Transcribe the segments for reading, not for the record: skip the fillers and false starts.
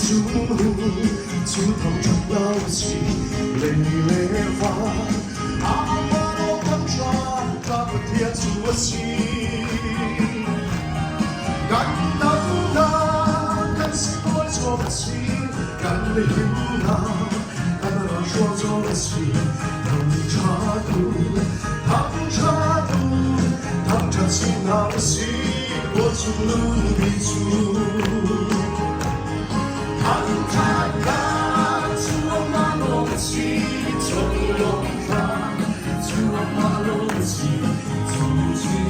chung nu chu thang that lo si lei le van amah lo thang tha ka Pathian chu a si. Kan damnak kan sibawi zong a si, kan himnak kan ralhruang zong a si. Thangṭhat u, thangṭhat u, thangṭhat chin hna u sih, Bawi cung nung bik cu. Thangṭhatnak cu amah lawng a si, conglawmhnak cu amah lawng a si, cungchin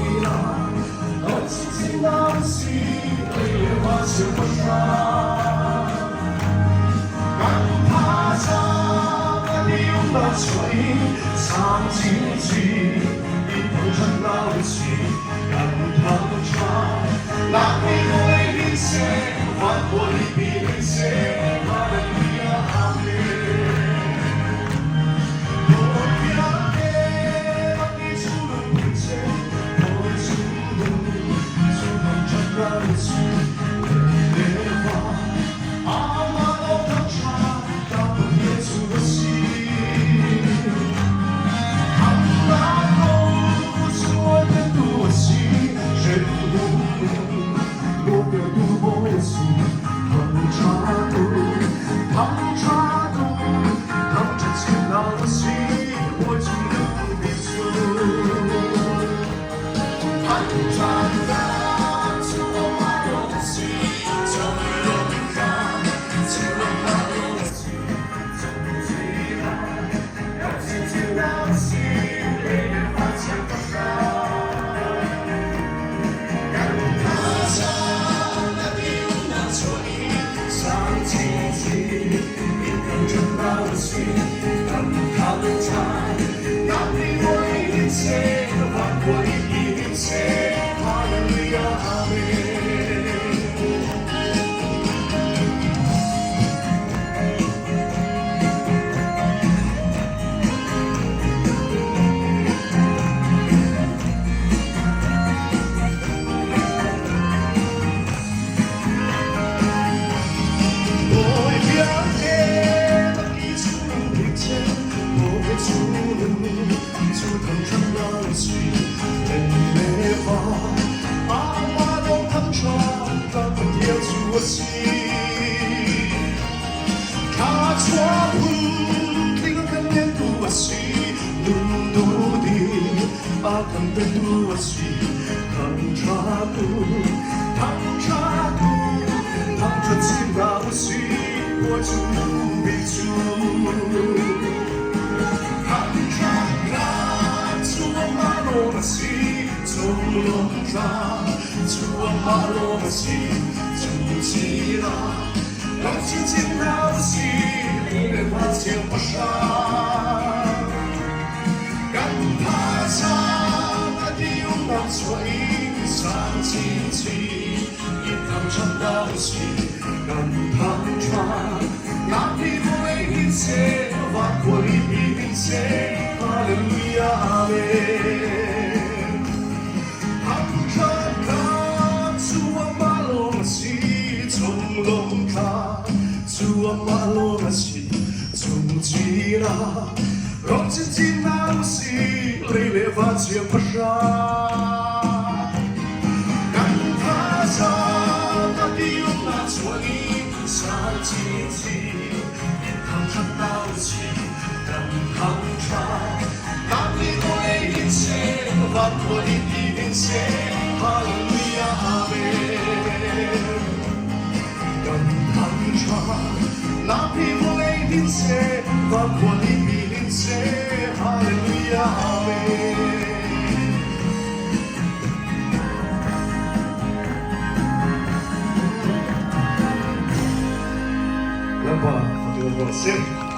Lampa fatil rual sim.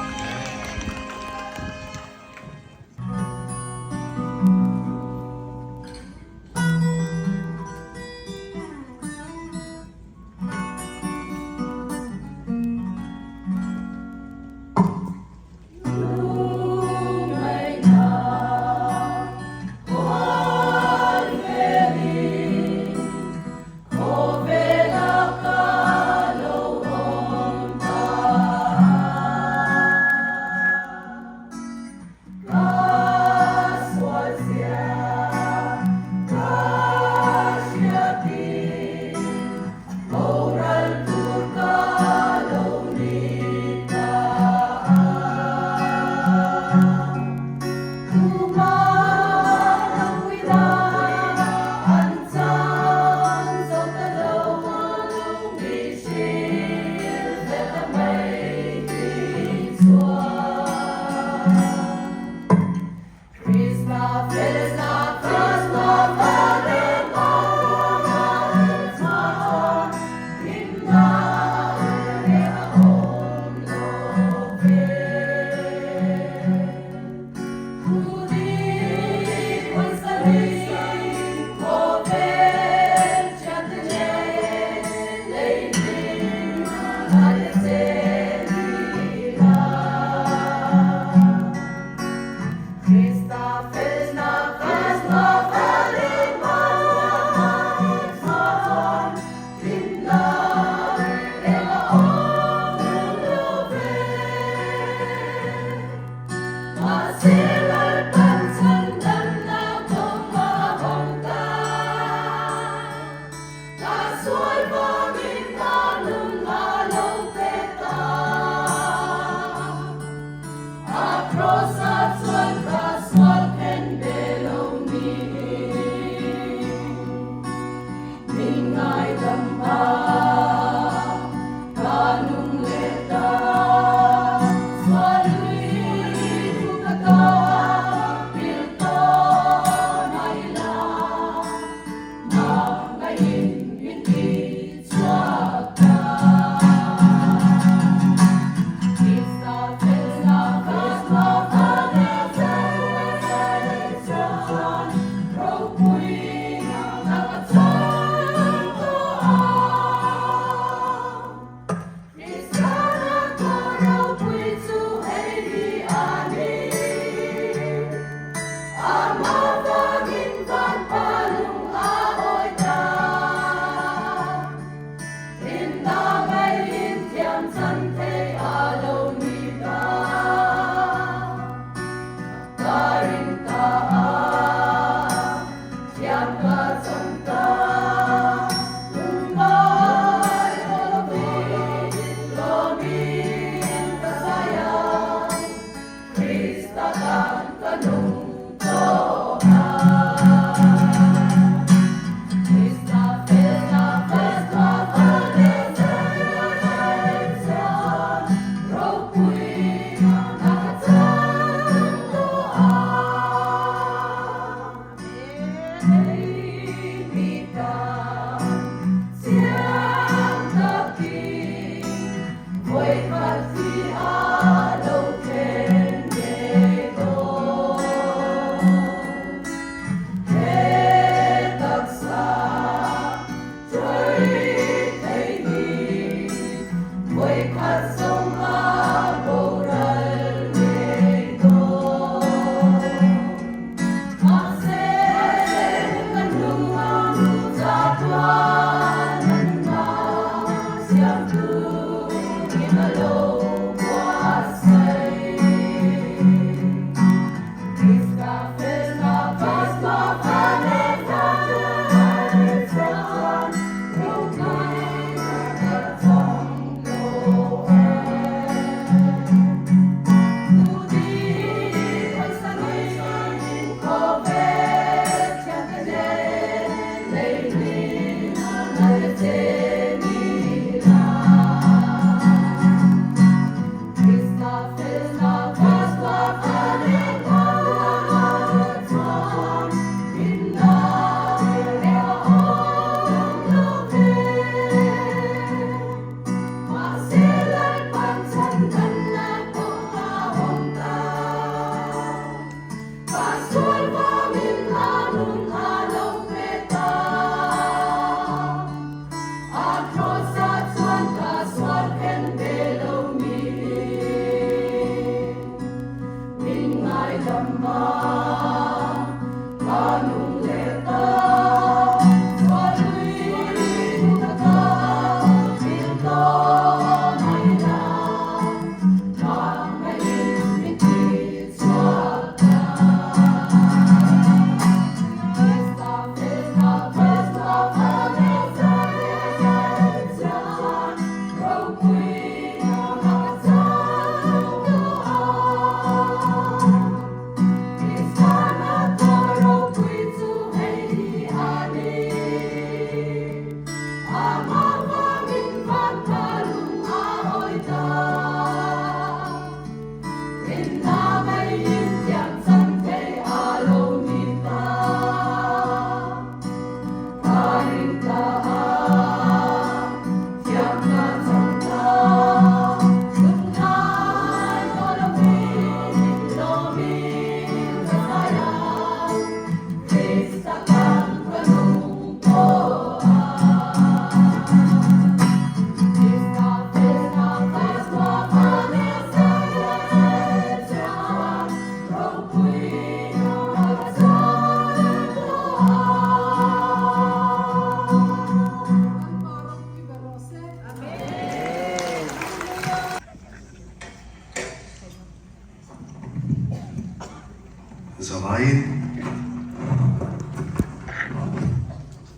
Zavaiin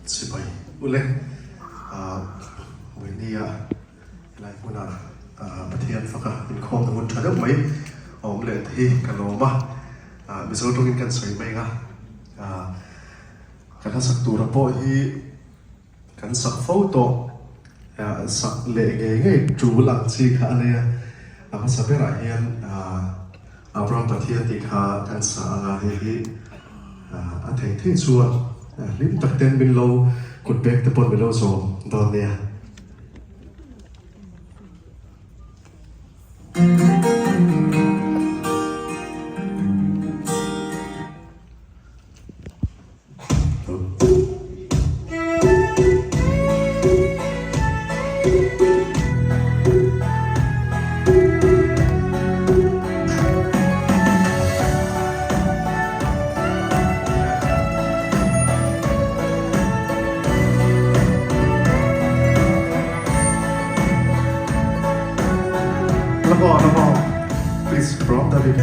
Sipai ule Vawinia helai hmuna Pathian faka inkhawmna hun tha deuh mai a awm leh te hi ka lawm a, Mizo tawngin kan sawi mai ang a, kan hmasak tura pawh hi Kan sak fo tawh, sak leh ngei ngei tul ang chi kha a nei a, a hmasa berah hian Abraham Pathian tih kha kan sa ang a, hei hi a thei thei chuan hlim tak ten min lo kut bek te pawn min lo zawm dawn nia. Please from David.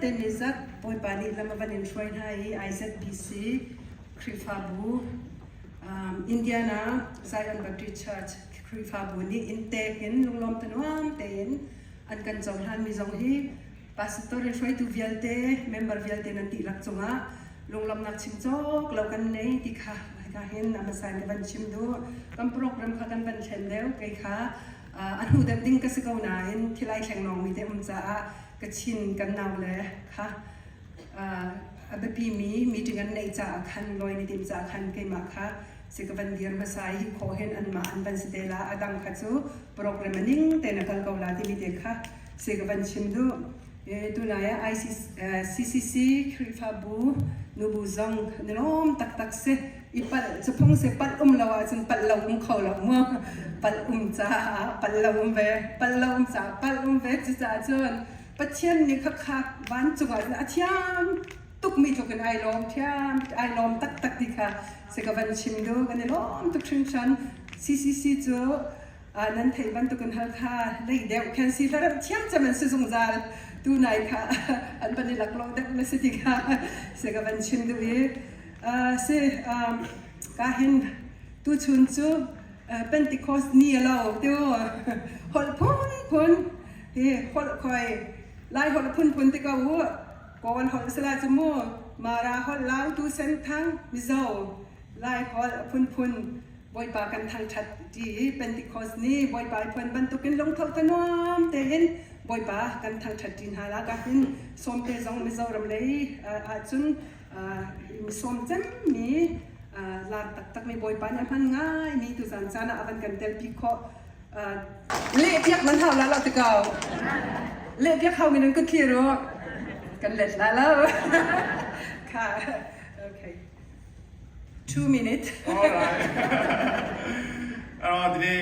vialte nizat Bawipa nih lam a van in hruai hna i IZBC Khrihfabu Indiana Zion Baptist Church Khrihfabu nih inn tek in lunglawm thanuam tein an kan cohlanmi zong hi pastor in hruaitu vialte member vialte nan dihlak cungah lunglawmhnak chim cawk lo kan nei ti kha hika hin a hmasa in ka van chim duh. Kan program kha kan van thlen deuh. Kei kha a hnu deuh ding ka si ko nain thil ai thleng lawngmi te um caah Kachin kan nau le kha a biapimi meeting an neih caah khan lawi ni tim caah khan keimah kha si ka van dir hmasa i hi khawh hin anmah an van si te la, a dang kha cu program a ning tein a kal ko la timi te kha si ka van chim duh. Tunai ah CCC Khrihfabu nubu zong na lawm taktak si. I palh cu phung si, palh um lo ahcun palh lo um kho lo mu. Palh um caah palh lo um ve, palh lo um caah palh um ve. Cucaah cun Pathian nih khakha vancung ah cun a thiam tukmi tluk in ai lawm thiam, ai lawm taktak ti kha si ka van chim duh. Kan i lawm tuk hringhran. CCC cu nan theih bantukin Halkha lei deuh khan si hlaremh thiam cem an si zungzal. Tunai kha an van i laklawh deuh na si ti kha si ka van chim duh i si ka hin tuchun cu Pentecost ni a lo tu holh phunphun hi holh khoi Lai holh phunphun ti ko u, Kawl holh sila cu mu, Mara holh, Lautu, Senthang, Mizo, Lai holh phunphun Bawipa kan thangṭhat ṭi i Pentecost ni Bawipa i phuan bantukin lungtho thanuam tein Bawipa kan thangṭhat ṭi hna la. Ka hin sawmte zong Mizoram lei ahcun mi sawm cemmi lar taktakmi Bawipa nih a hman ngaimi tuzan caan ah a van kan telpi khawh. Lehpiak nan hau la lo ti ko. Lehpiak hau mi nan kut thlir u. Kan let la lo. Kha, okay. 2 minutes. Alright. အဲ့တော့ဒီနေ့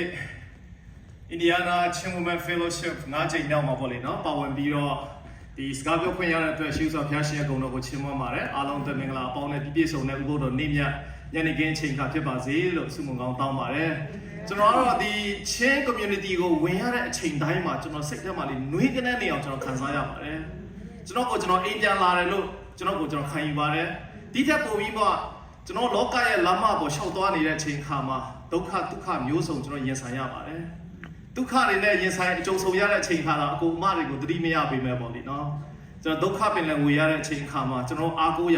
Indiana Chin Women Fellowship ငါးကြိမ်မြောက်မှာပေါ့လေနော်ပါဝင်ပြီးတော့ဒီစကားပြောခွင့်ရတဲ့အတွက်ရှေးစွာဘုရားရှင်ရဲ့ဂုဏ်တော်ကိုချီးမွမ်းပါတယ်အားလုံးအတွက်မင်္ဂလာအပေါင်းနဲ့ပြည့်ပြည့်စုံတဲ့ဥပုသ်တော်နေ့မြတ်ညနေခင်းအချိန်ခါဖြစ်ပါစေလို့ဆုမွန်ကောင်းတောင်းပါတယ်ကျွန်တော်ကတော့ဒီ Chin community ကိုဝင်ရတဲ့အချိန်တိုင်းမှာကျွန်တော်စိတ်ထဲမှာလေးနှွေးကနန်းနေအောင်ကျွန်တော်ခံစားရပါတယ်ကျွန်တော်ကိုကျွန်တော်အိမ်ပြန်လာတယ်လို့ကျွန်တော်ကိုကျွန်တော်ခံယူပါတယ်ဒီထက်ပိုပြီးမှကျွန်တော်လောကရဲ့လမ်းမပေါ်ရှောက်သွားနေတဲ့အချိန်ခါမှာဒုက္ခဒုက္ခမျိုးစုံကျွန်တော်ရင်ဆိုင်ရပါတယ် ဒုက္ခတွေနဲ့ရင်ဆိုင်အကြုံဆုံရတဲ့အချိန်ခါတော့အကိုအမတွေကိုသတိမရပေမဲ့ပေါ့လေနော်ကျွန်တော်ဒုက္ခပင်လည်းဝေရတဲ့အချိန်ခါမှာကျွန်တော်အားကိုးရ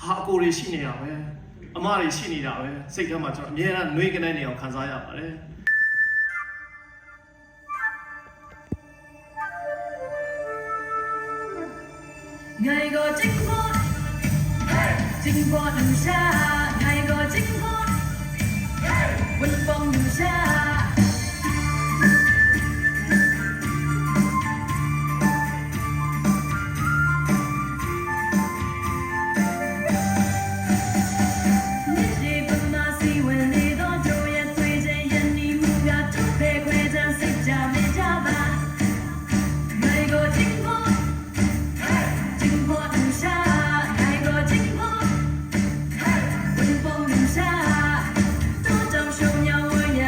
ဟာအကိုတွေရှိနေတာပဲအမတွေရှိနေတာပဲစိတ်ထဲမှာကျွန်တော်အမြဲတမ်းနှွေးကနေနေအောင်ခံစားရပါတယ် 爱过寂寞，寂寞留下，爱过寂寞，温风留下。 မြစ်ရေပမာစီဝင်နေတော့ကြိုရဲ့သွေးချင်းယနီမှုကထုတ်ဖဲခွဲချမ်းစိတ်ကြမေကြပါ爱过寂寞，寂寞留下，爱过寂寞，温风留下，多张雄鸟我也。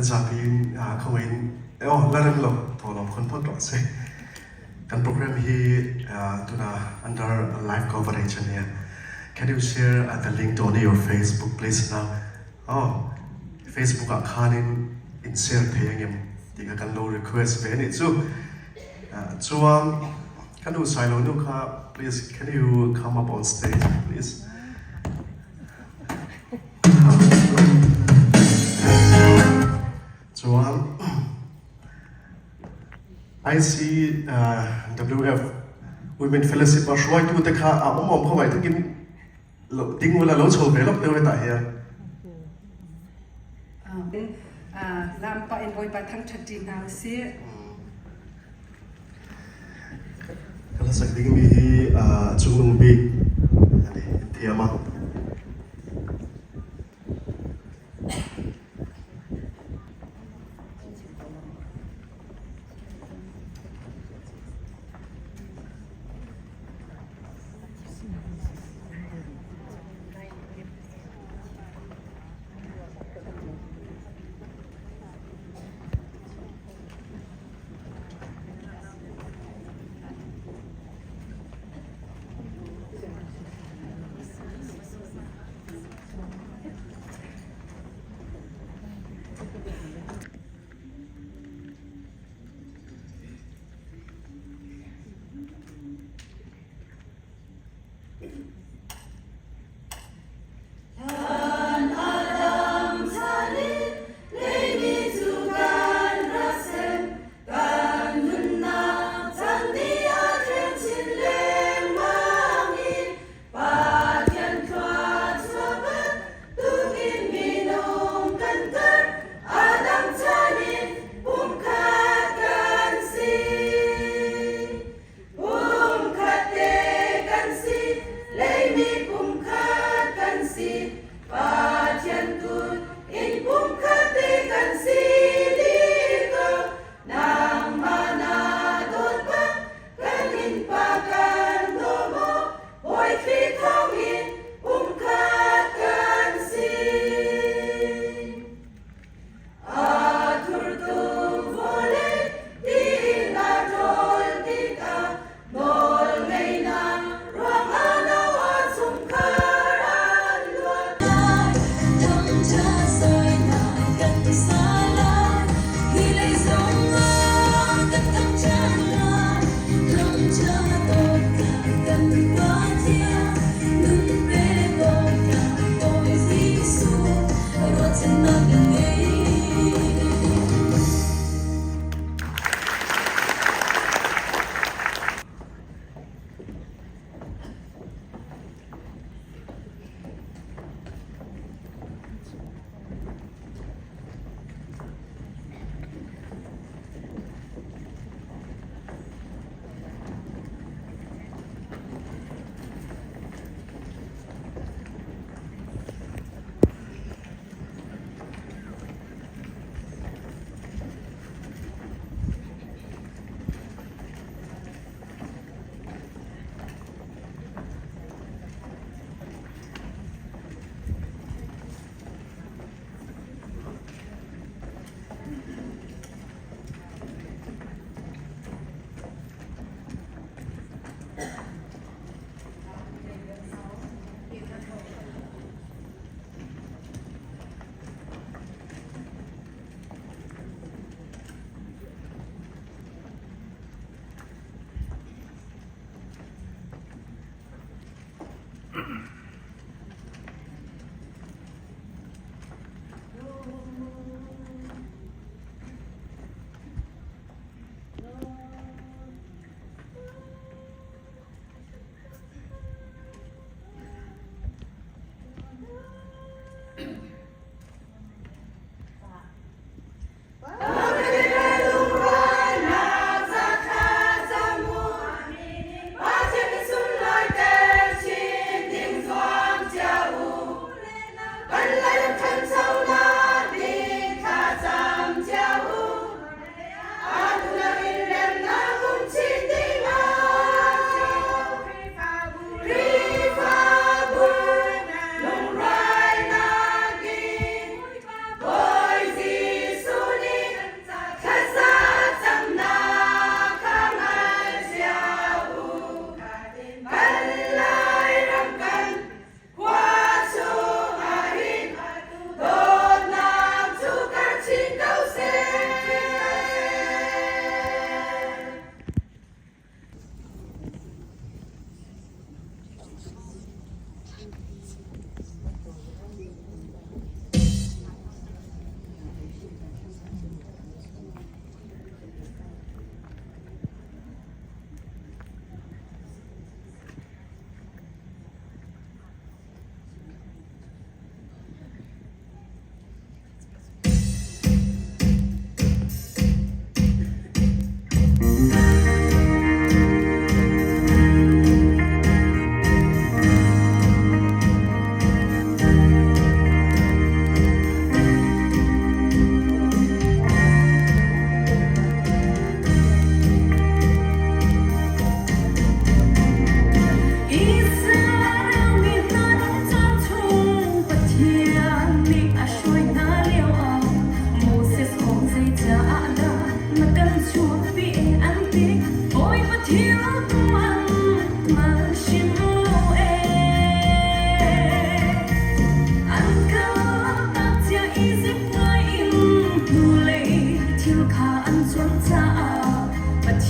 Kan zapiin khawiin aw la rem lo thawhlawm khawn phawt rawh se. Kan program hi tuna under live coverage a nia. Can you share the link to on your Facebook please na aw Facebook ah khanin in share thei angem tih kha kan lo request ve a nih chu. Chuan ka nu Sailo nu kha please can you come up on stage please. Chuan ICWF Women Fellowship a hruaitu te kha a awm awm khawngaih takin ding ula lo chho ve lawk deuh hetah hian. Lampa in Bawipa thangṭhat ṭi hna usih. Ka hlasak dingmi hi cungnung bik a ni in thiam a.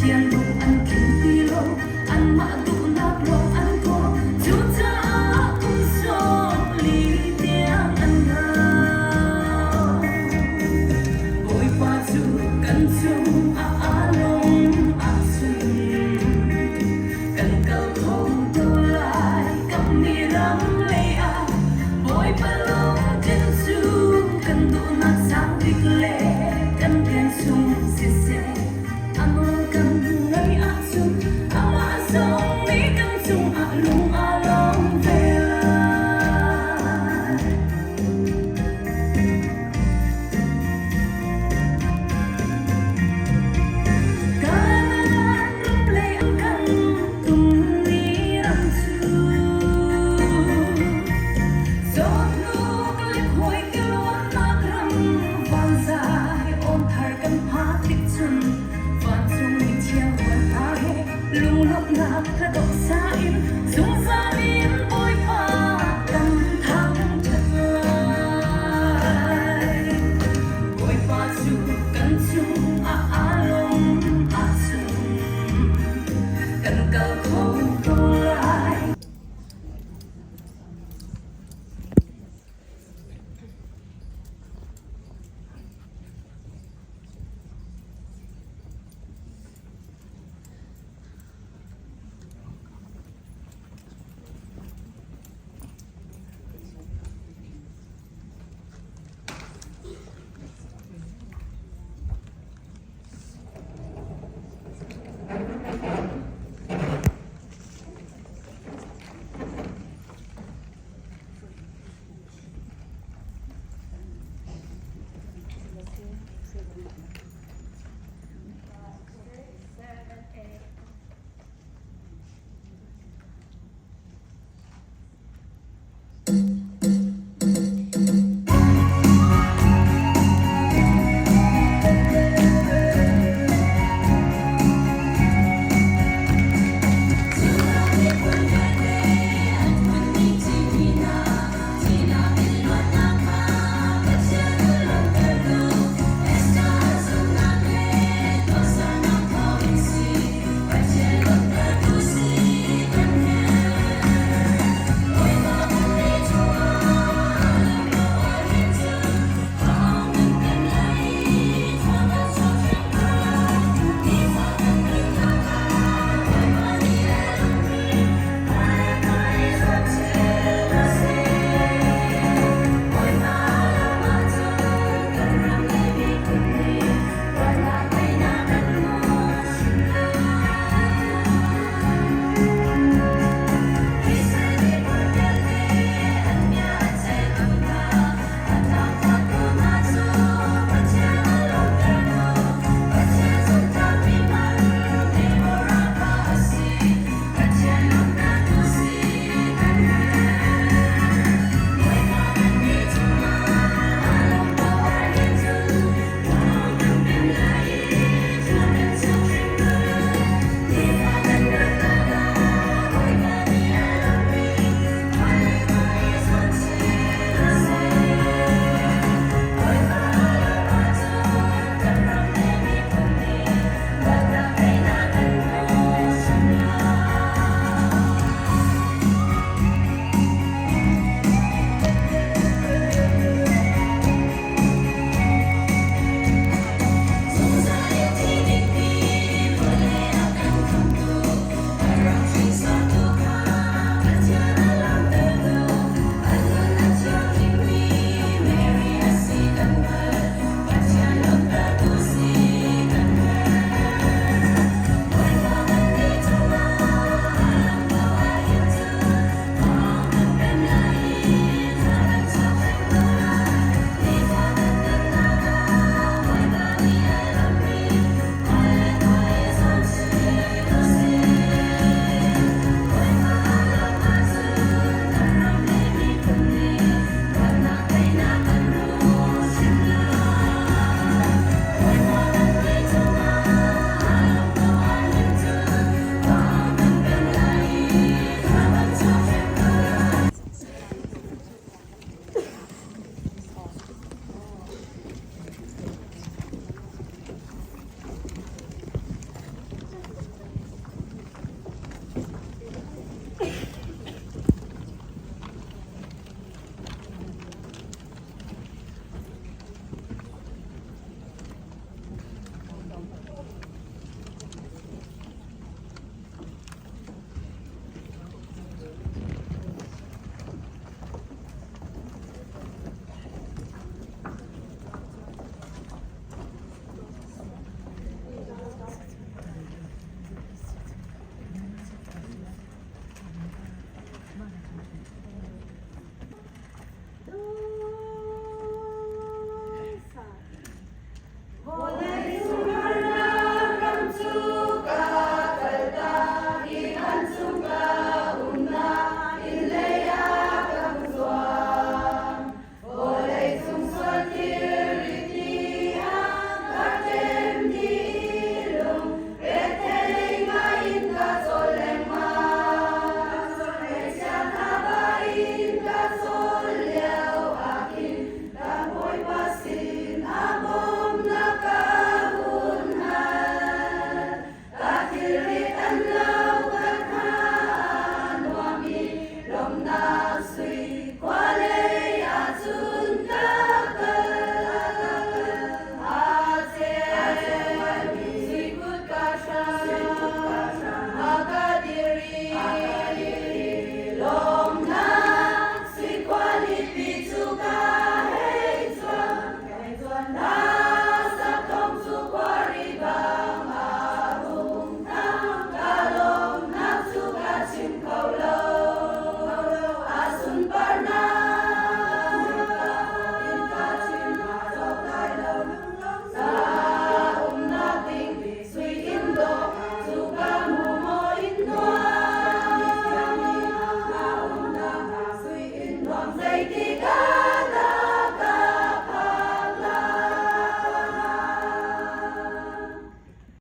Pathian lung an tling ti lo, anmah duhnak lawng an kawl. Cucaah kum 40 tiang an hau. Bawipa cu kan cungah aa lawm ahcun kan kal kho ko lai kammi ram lei ah. Bawipa